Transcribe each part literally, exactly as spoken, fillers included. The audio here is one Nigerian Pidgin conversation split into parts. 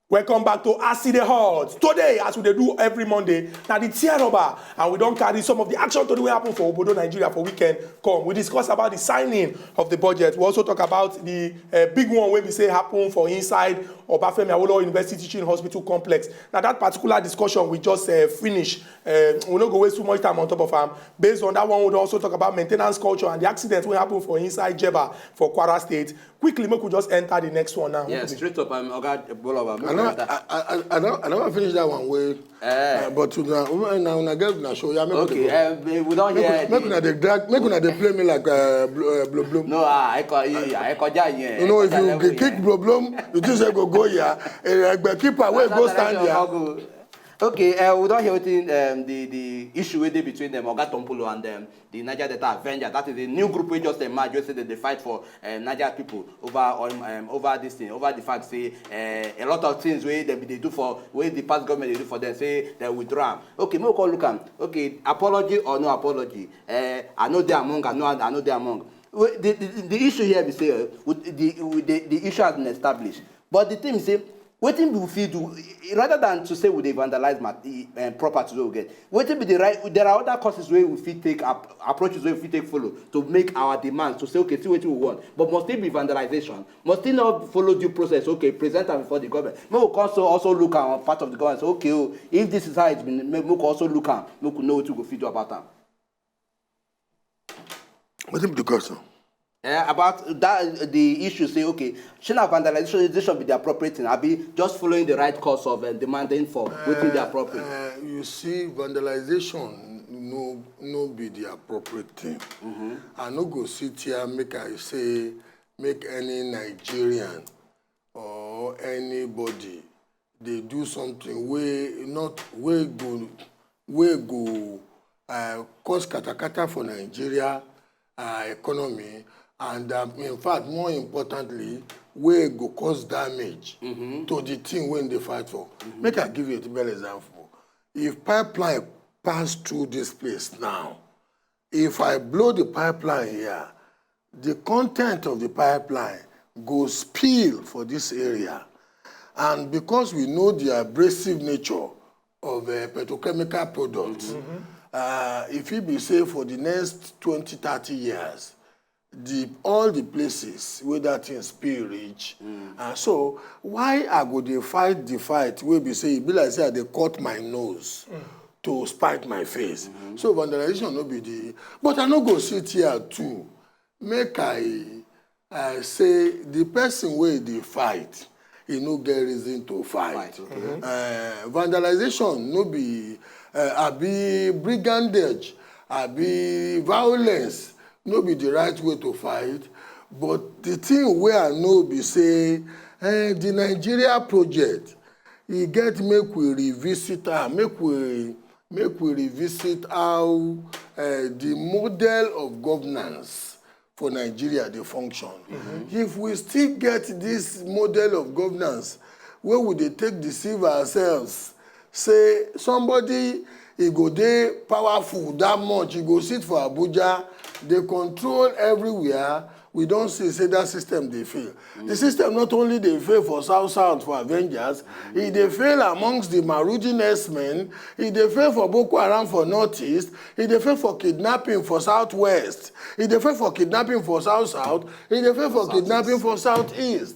Welcome back to As E Dey Hot. Today, as we dey do every Monday, na the tear rubber, and we don carry some of the action tori wey happen for obodo Nigeria for weekend come. We discuss about the signing of the budget. We also talk about the uh, big one wey be say happen for inside Obafemi Awolowo University Teaching Hospital complex. Na that particular discussion we just uh, finish. Uh, we no go waste too much time on top of am. Based on that one, we don also talk about maintenance culture and the accident wey happen for inside Jebba for Kwara State. Quickly, make we just enter the next one now. Yeah, straight up, I'm Oga Boloba. I never, I, I, I, never, I never finish that one way. Eh. Uh, but una, una, una get una show. Yeah, make okay, uh, we don't hear. Make, make una dey drag, make una dey play me like uh, blow, uh, blow, blow. No, ah, I call, I call that yeah. You know, if you kick blow, blow, you just say go go yeah. A keeper wey go stand here. Okay, uh, we don hear wetin um, the the issue wey dey between them, Oga Tompolo and um, the Niger Delta Avengers. That is a new group wey just emerge wey say dem dey fight for uh, Niger people over um, um, over this thing, over the fact say uh, a lot of things wey dem dey do for wey the past government dey do for them say dem withdraw am. Okay, make we come look am. Okay, apology or no apology? Uh, I no dey among, I no I no dey among. The, the, the issue here be say uh, the, the, the issue has been established, but the thing be say wetin we fit do rather than to say we dey vandalize ma uh, property wey we get, wetin be the right, there are other courses wey we fit take ap approaches wey we fit take follow to make our demands to say okay, see wetin we want, but must it be vandalization? Must it not follow due process? Okay, present am before the government, make we also also look am on part of the government say okay o, if this is how it's been, make we also look am, make we know wetin we go fit do about am. Wetin be the question? Uh, about that the issue say okay, shey na vandalization be the appropriate thing abi just following the right course of uh, demanding for wetin dey appropriate? Uh, you see, vandalization no no be the appropriate thing. Mm -hmm. I no go sit here make I say make any Nigerian or anybody dey do something wey not wey go wey go uh, cause katakata for Nigeria uh, economy and um, in fact more importantly wey go cause damage mm -hmm. to the thing wey dey fight for. Mm -hmm. Make I give you a typical example. If pipeline pass through this place now, if I blow the pipeline here, the content of the pipeline go spill for this area. And because we know the abrasive nature of uh, petrochemical products, mm -hmm. uh, if it be say for the next twenty, thirty years, the, all the places where that thing spill reach. Mm. Uh, so why I go dey fight the fight wey be say e be like say I dey cut my nose mm. to spite my face. Mm -hmm. So vandalization no be the, but I no go sit here too. Make I I say the person wey dey fight, e no get reason to fight. Fight, okay. Uh, vandalization no be uh, abi brigandage, abi violence no be the right way to fight. But the thing wey I know be say uh, the Nigeria project, e get make we revisit am, make we make we revisit how uh, the model of governance for Nigeria dey function. Mm -hmm. If we still get this model of governance where we dey take deceive ourselves, say somebody e go dey powerful that much, e go sit for Abuja, dey control everywhere, we don see say that system dey fail. The system not only dey fail for south south for Avengers, e dey fail amongst the Marujin herdsmen, e dey fail for Boko Haram for northeast, e dey fail for kidnapping for southwest, e dey fail for kidnapping for south south, e dey fail for kidnapping for southeast.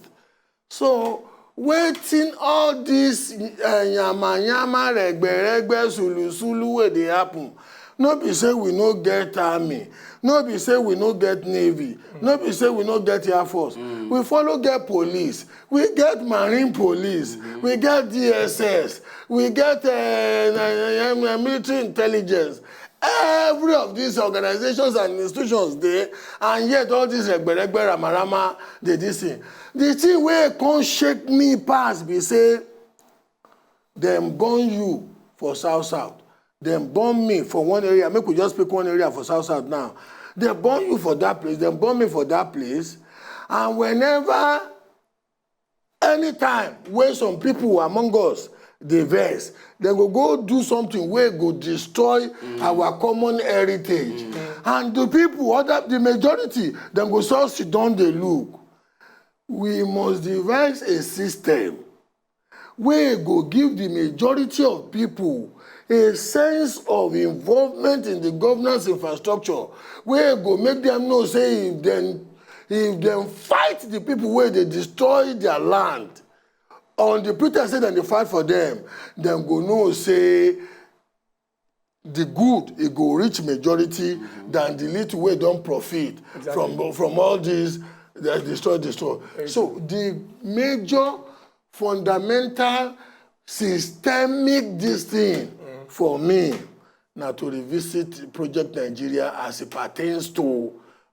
So wetin all this uh, yamayama regberegbe sulusulu wey dey happen? No be say we no get army, no be say we no get navy, no be say we no get air force. Mm. We follow get police, we get marine police, mm -hmm. we get D S S, we get uh, military intelligence. Every of these organizations and institutions dey, and yet all this regberegbe ramarama dey this thing. The thing wey come shake me pass be say dem born you for south south, dem born me for one area, make we just pick one area for south south now. Dem born you for that place, dem born me for that place, and whenever anytime wey some people among us dey vex, dem go go do something wey go destroy mm. our common heritage mm. and the people other the majority dem go so sit down dey look. We must devise a system wey go give the majority of people a sense of involvement in the governance infrastructure, wey go make them know say if dem, if dem fight the people wey dey destroy their land on the pretext say dem dey fight for them, dem go know say the good e go reach majority than the little wey don profit from from all this, uh, destroy, destroy. So the major fundamental systemic this thing for me na to revisit Project Nigeria as it pertains to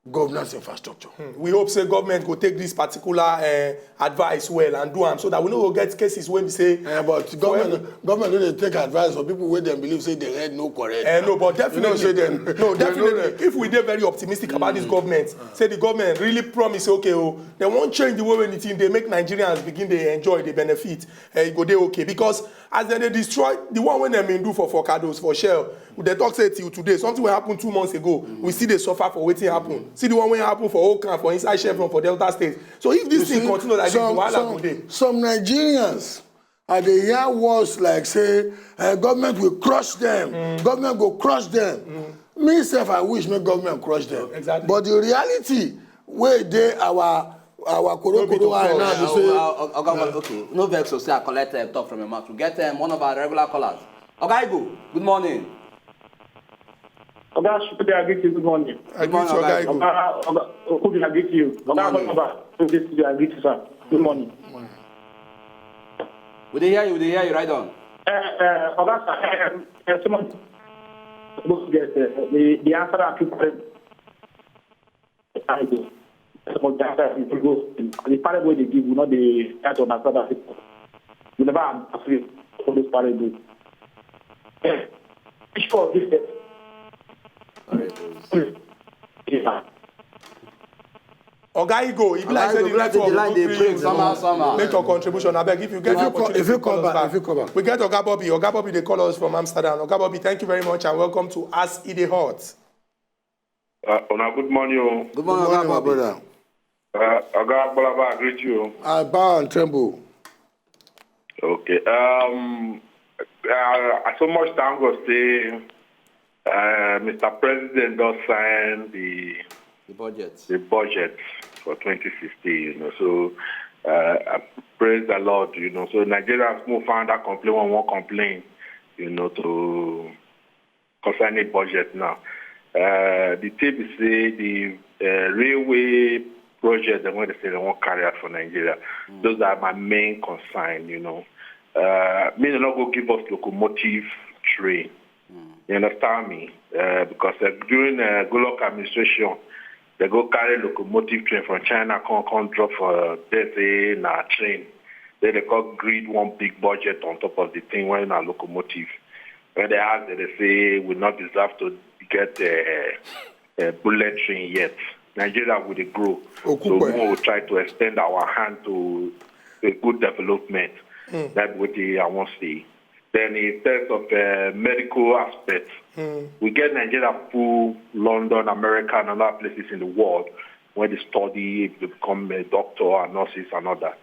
governance infrastructure. Hmm. We hope say government go take this particular, uh, advice well and do am, so that we no go get cases wey be say. Eh, but government, government no dey take advice for people wey dem believe say the head no correct. Eh, no, but definitely, no, definitely. If we dey very optimistic about this government, say the government really promise, okay, oh, they wan change the way wey the thing dey make Nigerians begin dey enjoy, dey benefit. Eh, e go dey okay, because as dem dey destroy the one wey dem bin do for Forcados, for Shell, dem talk say till today, something wey happen two months ago, we still dey suffer for wetin happen. See the one wey happen for Okan, for inside Chevron, for Delta State. So if this thing continue like this, wahala go dey. Some Nigerians, I dey hear words like say, eh, government will crush them, government go crush them. Me sef, I wish make government crush them. Exactly. But the reality wey dey our our koro koro eye now be say, oga, okay, no vex o, say I collect, um, talk from your mouth. We get, um, one of our regular callers. Oga Igo, good morning. Oga Shukudi, I greet you. Good morning. I greet you, Oga Igo. Oga, Oga Shukudi, I greet you. Oga Baba, I greet you, sir. Good morning. We dey hear you, we dey hear you, right on. Uh, uh, Oga, sir, um, uh, someone supposed to get, uh, the, the answer that people I go. Some of the answer people go. The parable wey dey give, we no dey try to understand that people. We never understand all those parables. Eh, sure, this, eh, yeah. Oga Igo, e be like say the network no gree you make your contribution. Abeg, if you get the opportunity, if you come back. We get Oga Bobby. Oga Bobby dey call us from Amsterdam. Oga Bobby, thank you very much and welcome to As E Dey Hot. Uh, una good morning o. Good morning, Oga Bobby. Uh, Oga Agbalaba, I greet you. I bow and tremble. Okay. Um, uh, I so much thank God say, uh, Mister President don sign the, the budget, the budget for twenty sixteen. You know, so, uh, I praise the Lord. You know, so Nigerians move find that complain one, one complain. You know, to concerning budget now. Uh, the thing be say the, uh, railway project dem wey dey say dem wan carry out for Nigeria, those are my main concern, you know. Uh, me, dem no go give us locomotive train. You understand me? Uh, because, uh, during, uh, Goodluck administration, dem go carry locomotive train from China, come, come drop for there, say na train. Then dem come grid one big budget on top of the thing wey na locomotive. When dem ask dem, dem say we no deserve to get, uh, uh, bullet train yet. Nigeria, we dey grow. So we will try to extend our hand to a good development. That be wetin I wan see. Then in terms of, uh, medical aspect, we get Nigeria full London, America, and other places in the world where they study, they become a doctor and nurses and all that.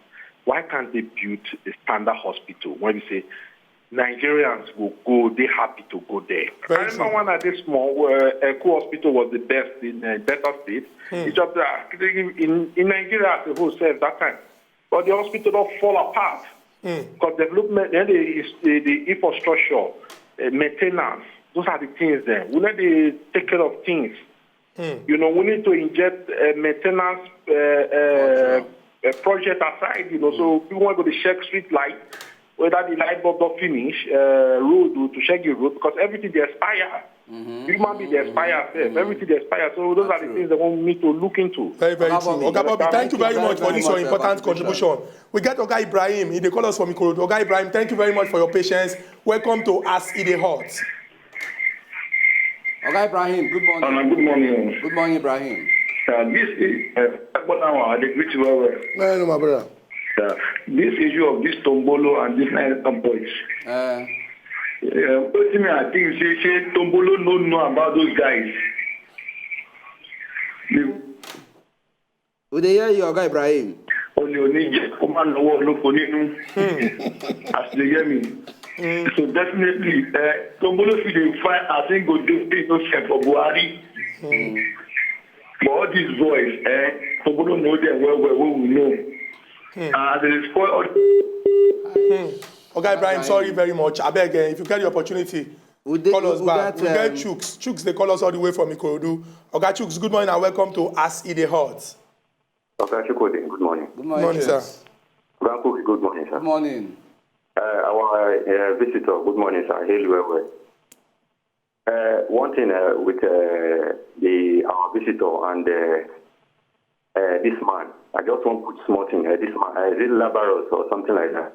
Why can't they build a standard hospital where we say Nigerians will go, they happy to go there? I remember when I did small, where Eku Hospital was the best in, uh, Delta State. It's just that in, in Nigeria as a whole, sef, that time, but the hospital don fall apart. Because development, then the, the, the infrastructure, uh, maintenance, those are the things then. We need to take care of things. You know, we need to inject, uh, maintenance, uh, uh, uh, project aside, you know, so people want to go to check street light, whether the light bulb don finish, uh, road to, to check the road, because everything dey expire. Human being dey expire sef. Everything dey expire. So those are the things that we need to look into. Very, very true. Oga Bobby, thank you very much for this your important contribution. We get Oga Ibrahim. He dey call us from Ikorodu. Oga Ibrahim, thank you very much for your patience. Welcome to As E Dey Hot. Oga Ibrahim, good morning. Good morning. Good morning, Ibrahim. Uh, this is, uh, I dey greet you well well. Hello, my brother. Uh, this issue of this Tombolo and this nine boys. Uh, wetin me I think say, say Tombolo no know about those guys. We dey hear you, Oga Ibrahim. Only only just come and know what look on you. As they hear me. So definitely, uh, Tombolo should dey fight. I think go do this no for Buhari. But all these boys, eh, Tombolo know them well, well, well we know. And they spoil all. Oga Ibrahim, sorry very much. Abeg, eh, if you get the opportunity, We dey- call us we back. got, We get um, Chuks. Chuks, they call us all the way from Ikorodu. Oga Chuks, good morning and welcome to As E Dey Hot. Oga Chukwudi, good morning. Good morning, Morning, sir. Chuks. Oga Cook, good morning, sir. Good morning. Uh, our uh, visitor, good morning, sir. Hail well well. Uh, one thing uh, with uh, the our visitor and uh, uh, this man, I just want to put small thing. Uh, this man, uh, is it Labaros or something like that?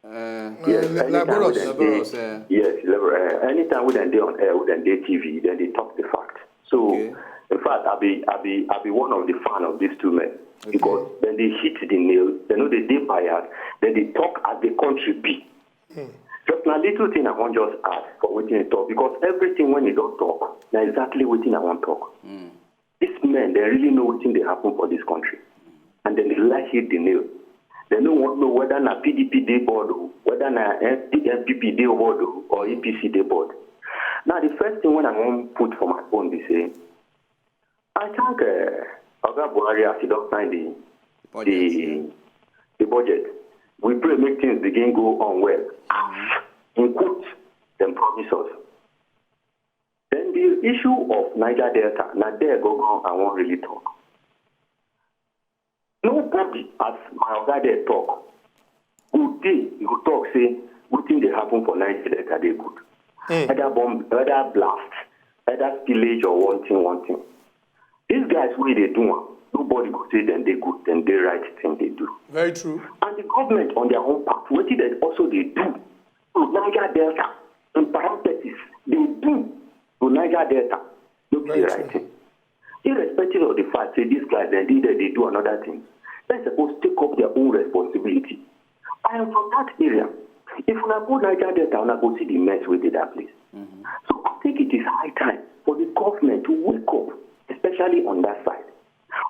Uh, Yes, La- anytime Labaros. with them Labaros, dey- uh, Yes, Labar- uh, anytime with them dey on air, with them dey T V, then they talk the fact. So, Okay. in fact, I be I be I be one of the fan of these two men because then they hit the nail. They know they dey bias. Then they talk as the country be. Just na little thing I wan just add for wetin he talk because everything when he don talk na exactly wetin I wan talk. These men, they really know wetin dey happen for this country, and then they like hit the nail. They no wan know whether na P D P dey board o, whether na N P P dey board o, or A P C dey board. Now the first thing when I wan put for my phone be say, I thank uh, Oga Buhari as he don sign the Budget, the the budget. We pray make things begin go on well. As in quote, them promise us. Then the issue of Niger Delta, na there go go I wan really talk. Nobody as my oga there talk. Good day, you go talk say wetin dey happen for Niger Delta dey good. Either bomb, either blast, either spillage or one thing, one thing. These guys wey dey do am, nobody go say dem dey good, dem dey right thing dey do. Very true. And the government on their own part, wetin dem also dey do to Niger Delta, in parenthesis, dey do to Niger Delta, no be the Very right true. thing. Irrespective of the fact say these guys dem dey there dey do another thing, dem suppose take up their own responsibility. I am from that area. If una go Niger Delta, una go see the mess wey dey that place. So I think it is high time for the government to wake up, especially on that side.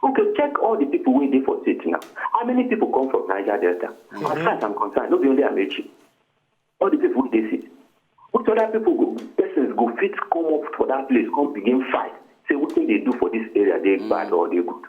Okay, check all the people wey dey for state now. How many people come from Niger Delta? As far as I'm concerned, no be only Amaechi. All the people wey dey state. Which other people go, persons go fit come up for that place, come begin fight, say wetin dey do for this area dey bad or dey good.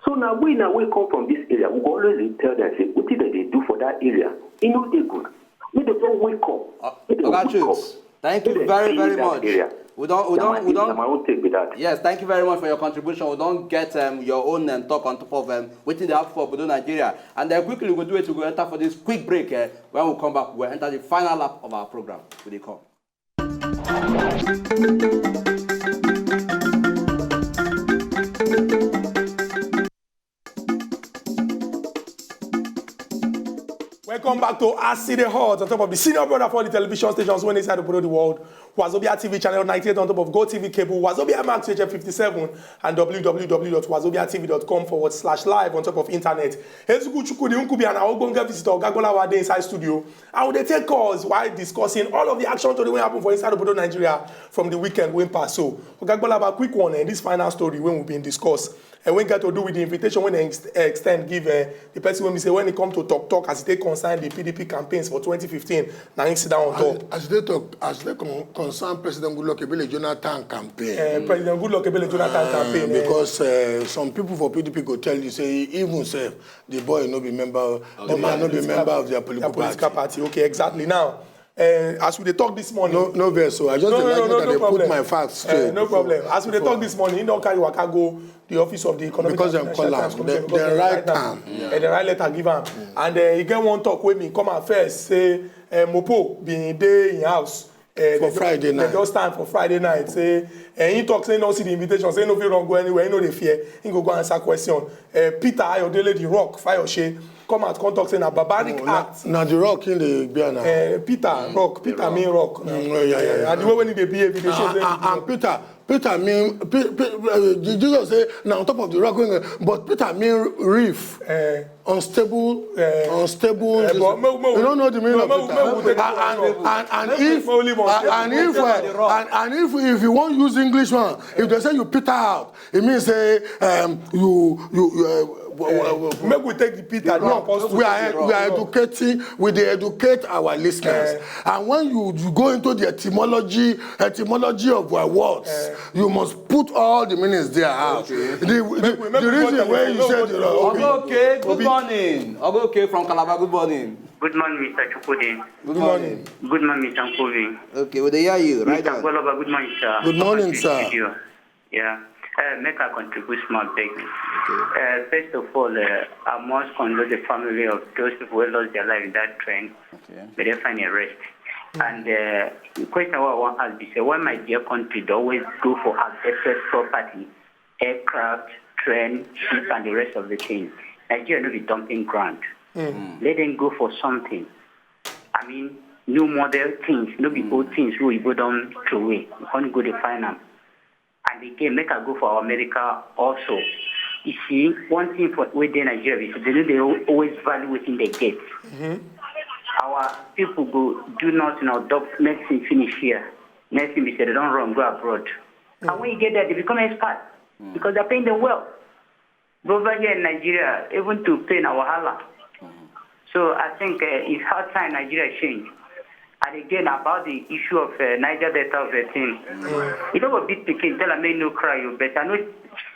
So na we na we come from this area, we go always dey tell them say wetin dem dey do for that area, e no dey good. Make dem just wake up. Make dem just Oga wake up. Chuks, thank you Make dem very, clean very that much. Area. We don, we Na don, my, we na my don. own take be that. Yes, thank you very much for your contribution. We don get um, your own um, talk on top of um, wetin dey happen for Obodo Nigeria. And then quickly we go do it, we go enter for this quick break. Uh, when we come back, we go enter the final lap of our program. We dey come. Welcome back to As E Dey Hot on top of the senior brother for the television stations when inside the world. Wazobia T V channel ninety-eight on top of Go T V cable, Wazobia Max H F fifty-seven, and w w w dot wazobia t v dot com forward slash live on top of internet. Ezuku Chukwudi Nkubi and our ogbonge visitor Oga Gbolawa dey inside studio. And we dey take calls while discussing all of the action tori wey happen for inside obodo Nigeria from the weekend wey pass. So, Oga Gbolawa, quick one, eh, this final story wey we been discuss. And wey get to do with the invitation wey dem ex- extend give uh, the person wey be say when e come to talk talk as e take concern the P D P campaigns for twenty fifteen, na him sit down on top. As they talk, as they con- concern President Goodluck Ebele Jonathan campaign. Uh, President Goodluck Ebele Jonathan Uh, campaign. eh, because uh, some people for P D P go tell you say even sef the boy no be member, the man no be political- member of their their political political party. Party. Okay, exactly. Now, uh, as we dey talk this morning. No, no vex. So I just no, dey no, like no, make no, I no dey problem. Put my facts Uh, straight. no before- problem. As we dey before- talk this morning, he don carry waka go the office of the economic Because and dem Financial call am, Times Commission dem- because dem dem write write am. Eh, dem write letter give am, and uh, he get one talk wey me come out first say uh, Mopo bin dey in house. Uh, For Friday night. Dem just stand for Friday night. Say uh, he talk say he no see the invitation. Say he no fit run go anywhere. He no dey fear. He go go answer question. Uh, Peter Ayodele, the Rock Fayose, come out come talk say na barbaric Oh, na- act. Na the rock in the beer now. Uh, Peter Rock, Peter mean rock. Mm, yeah, yeah, yeah, And the way when he dey behave, he dey show Ah, say ah, and Peter, Peter mean, Pe- Pe- uh, Jesus say na on top of the rock, wey- but Peter mean reef. Eh, unstable, uh, unstable. Uh, but make, make, you don't know the meaning of it. And, and, and, and if, and, and if, uh, and, and if, if you won't use English one, if they say you peter out, it means say um, you, you, you uh, w- w- w- Make we take the Peter, no no, apostle. We are we are educating, we dey educate our listeners, and when you, you go into the etymology etymology of our words, you must put all the meanings there out. The, the, Make we- make the we go reason tell why the you no, said no, the no, wrong Oga Oke, good morning. Oga Oke from Calabar, good morning. Good morning, Mister Chukwudi. Good morning. Good morning, Mister Nkovi. Okay, we dey hear you. Right Mister on. Gwaloba, good morning, sir. Good morning, Welcome to sir. the studio. Yeah. Uh, make I contribute small beg. Uh, first of all, uh, I must condole the family of those people who lost their life in that train. Okay. May they find a rest. And uh, the question I want to ask is, uh, why my dear country they always go for outdated property, aircraft, train, ship, and the rest of the thing? Nigeria no be dumping ground. Let them go for something. I mean, new model things, no be old things wey oyibo don throw away. We come go dey find am. And again, make I go for our America also. You see, one thing for wey dey Nigeria be say they no dey al- always value wetin they get. Our people go do nothing or doc medicine finish here. Next thing be say they don run go abroad. And when you get there, they become expert because they're paying them well. But over here in Nigeria, even to pay na wahala. So I think uh, it's hard time Nigeria change. And again, about the issue of uh, Niger Delta of the thing, you know what big pikin tell am make no cry you, but I know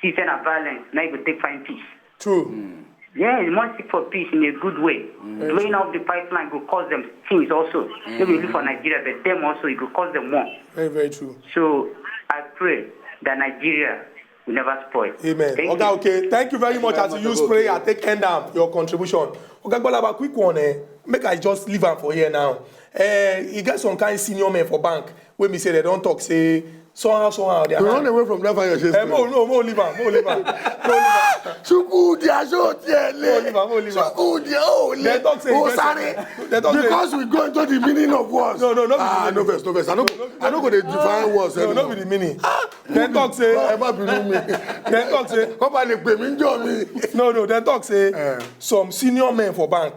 see say na violence, now you go take find peace. True. Yeah, you must seek for peace in a good way. Blowing up the pipeline go cause them things also. Let me look for Nigeria, but them also it go cause them more. Very, very true. So I pray that Nigeria will never spoil. Amen. Thank Okay, you. Okay. Thank you very much as you use prayer. Take end am your contribution. Okay, Gbalaba, quick one. Eh? Make I just leave am for here now. Eh, you get some kind senior men for bank wey be say they don talk say somehow somehow they You run away from that fire, yes. Eh, mo no mo leave am mo leave am mo leave am. Chukwudi aṣọ tiẹ̀ lé. Mo leave am, mo leave am. Chukwudi ó lé. They talk say Ó you get sáré. some- they talk say- Because we go into the meaning of words. No, no, no be the Ah, meaning. No vex, no vex. I no go, I no go dey define words No, no anymore. Be the meaning. Ah, Dem talk say ẹ má bínú mi. Dem talk say Kọ́ bá lè pè mí jọ mi. No, no, dem talk say Eh. Some senior men for bank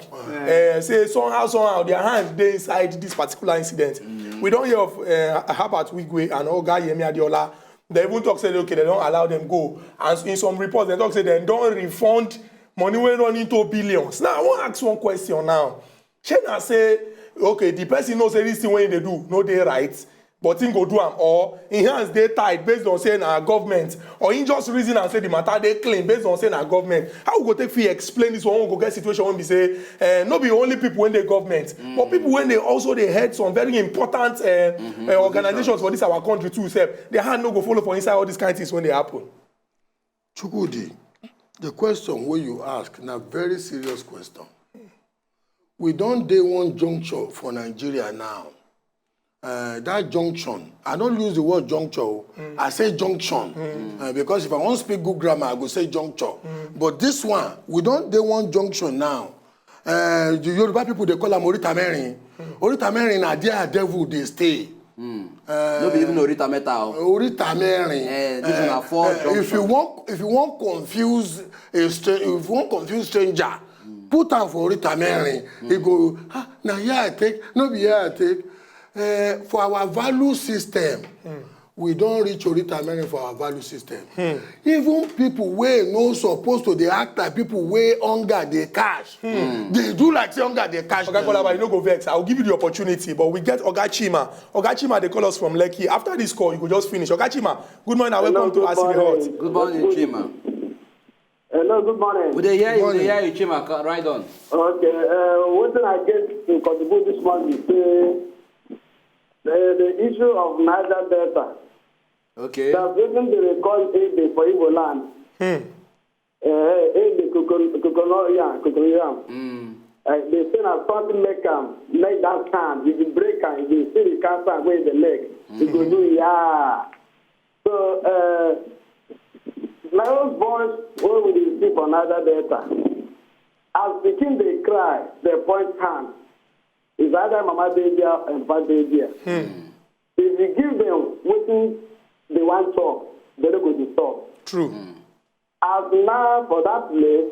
eh, say somehow somehow their hand dey inside this particular incident. We don hear of eh, Herbert Wigwe and Oga Yemi Adeola. They even talk say okay, they don allow them go, and in some reports dem talk say dem don refund money wey run into billions. Now I wan ask one question now. Shey na say okay, the person know say this thing wey he dey do no dey right, but him go do am, or him hands dey tied based on say na government, or him just reason am say the matter dey clean based on say na government? How we go take fit explain this one wey we go get situation wey be say eh, no be only people wey dey government, but people wey dey also dey head some very important eh, eh, organizations for this our country too sef, their hand no go follow for inside all these kind things wey dey happen? Chukwudi, the question wey you ask na very serious question. We don dey one juncture for Nigeria now. Uh, that junction, I don't use the word juncture, o. I say junction. Uh, because if I wan speak good grammar, I go say juncture. But this one, we don dey one junction now. Uh, the Yoruba people dey call am Orita Merin. Orita Merin na there devil dey stay. No be even Orita Meta o. Orita Merin. Eh, this na four If you junction. wan, if you wan confuse a stra if you wan confuse stranger, put am for Orita Merin. He go, ah, na here I take, no be here I take. Eh, for our value system, we don reach Orita Merin for our value system. Even people wey no suppose to dey act like people wey hunger dey catch, dey do like say hunger dey catch Oga dem. Kolaba, you no go vex. I will give you the opportunity, but we get Oga Chima. Oga Chima, they call us from Lekki. After this call, you go just finish. Oga Chima, good morning and welcome to As E Dey Hot. Good morning, Chima. Hello, good morning. We dey hear you, we Morning. dey hear you, Chima. Co- Right on. Okay, uh, wetin I get to contribute this morning is say uh, the issue of Niger Delta. Okay. That's wetin they dey call Ede for Igbo land. Uh, Ede, coconut, coconut yam, coconut yam. Mm. Uh, they say na something make am, make that sound. If you break am, if you see the kind sound wey dey make, you go do yeah. So uh, my own voice wey we dey see for Niger Delta, as pikin dey cry, dey point hand. Is either mama dey there and papa dey there. If you give them wetin they wan chop, they no go disturb. True. As now for that place,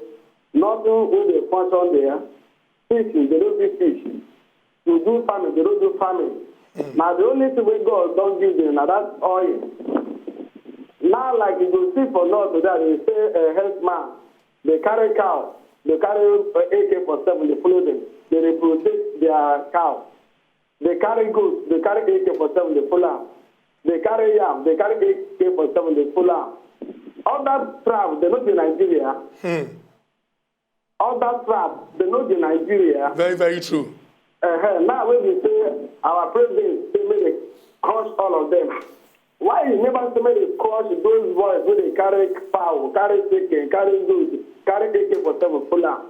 Nothing wey dey function there. Fishing, they no fit fish. To do farming, they no do farming. Na the only thing wey God don give them na that oil. Now, like you go see for north today, they say a herdsman, they carry cow, they carry A K forty-seven, they follow them, they dey protect their cow. They carry goat, they carry A K forty-seven, they follow am. They carry yam, they carry A K forty-seven, they follow am. All that tribe, they no be Nigeria. All that tribe, they no be Nigeria. Very, very true. Uh-huh. Now when we say our president say make they crush all of them, why you never say make they crush those boys wey dey carry fowl, carry chicken, carry goat, carry A K forty-seven, follow am?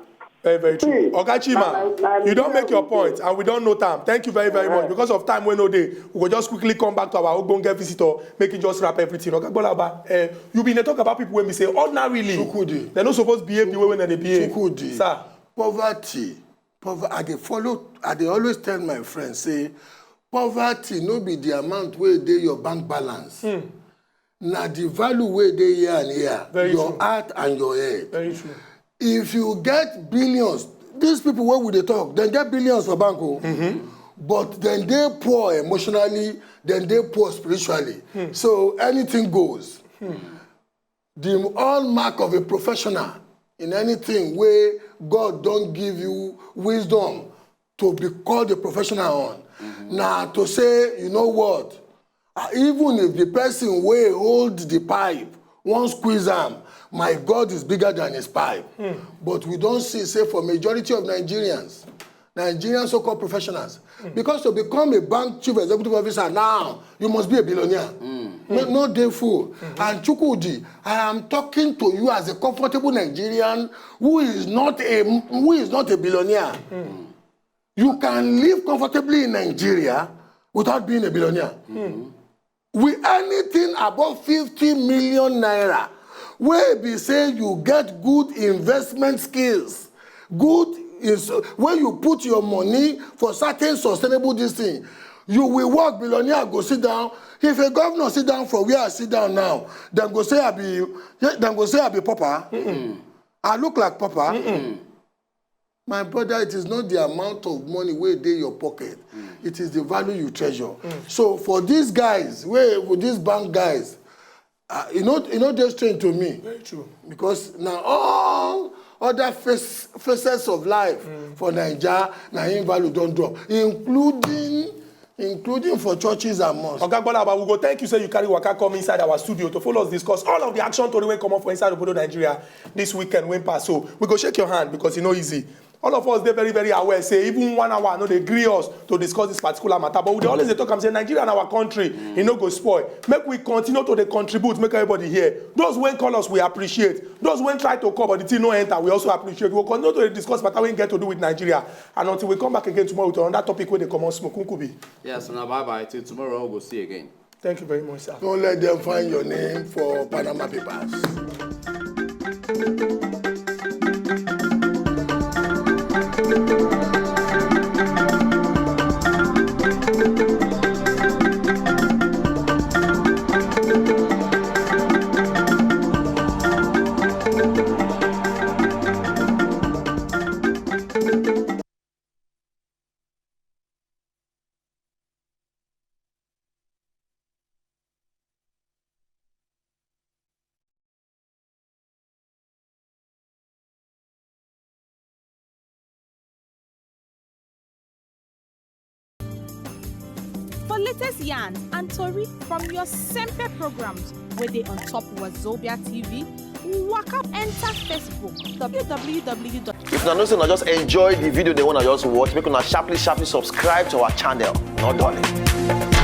Very, very true. See, Oga Chima, na, na, na you don Nigeria make your we point, dey. And we don note am. Thank you very, very much. Yeah. Because of time wey no dey, we go just quickly come back to our ogbonge visitor, make him just wrap everything. Oga Gbolaba, uh, you been dey talk about people wey be say ordinarily, Chukwudi. They no suppose behave the way wey dem dey behave. Chukwudi. Sir. Poverty, pover I dey follow, I dey always tell my friends say poverty no be the amount wey dey your bank balance. Na the value wey dey here and here, Very your true. Heart and your head. Very true. If you get billions, these people wey we dey talk, dem get billions for bank o. But dem dey poor emotionally, dem dey poor spiritually. So anything goes. The hallmark of a professional in anything wey God don give you wisdom to be called a professional on, na to say, you know what, Ah, even if the person wey hold the pipe wan squeeze am, my God is bigger than his pipe. But we don see say for majority of Nigerians, Nigerian so-called professionals, because to become a bank chief executive officer now, you must be a billionaire. No, no dey fool. And Chukwudi, I am talking to you as a comfortable Nigerian who is not a, who is not a billionaire. You can live comfortably in Nigeria without being a billionaire. With anything above fifty million naira, wey be say you get good investment skills, good is when you put your money for certain sustainable this thing, you will work, billionaire go sit down. If a governor sit down for where I sit down now, dem go say I be, dem go say I be pauper. I look like pauper. My brother, it is not the amount of money wey dey your pocket. It is the value you treasure. So for these guys, wey, with these bank guys, uh, e no, e no dey strange to me. Very true. Because na all other face, faces of life for Naija, na im value don drop, including including for churches and mosques. Oga Gbolaba, we go thank you say you carry waka come inside our studio to follow us discuss all of the action tori wey comot for inside obodo Nigeria this weekend wey pass. So we go shake your hand because e no easy. All of us dey very, very aware say even one hour no dey gree us to discuss this particular matter, but we dey always dey talk am say Nigeria na our country, e no go spoil. Make we continue to dey contribute, make everybody hear. Those wey call us, we appreciate. Those wey try to call but the thing no enter, we also appreciate. We go continue to dey discuss matter wey get to do with Nigeria. And until we come back again tomorrow with another topic wey dey comot smoke, Nkubi. Yes, now bye bye till tomorrow. We'll see you again. Thank you very much, sir. Don't let them find your name for Panama Papers. For latest yarn and tori from your Sempe programs wey dey on top Wazobia T V, waka enter Facebook, W W W dot If una know say una just enjoy the video dem wey una just watch, make una sharply sharply subscribe to our channel. No dulling.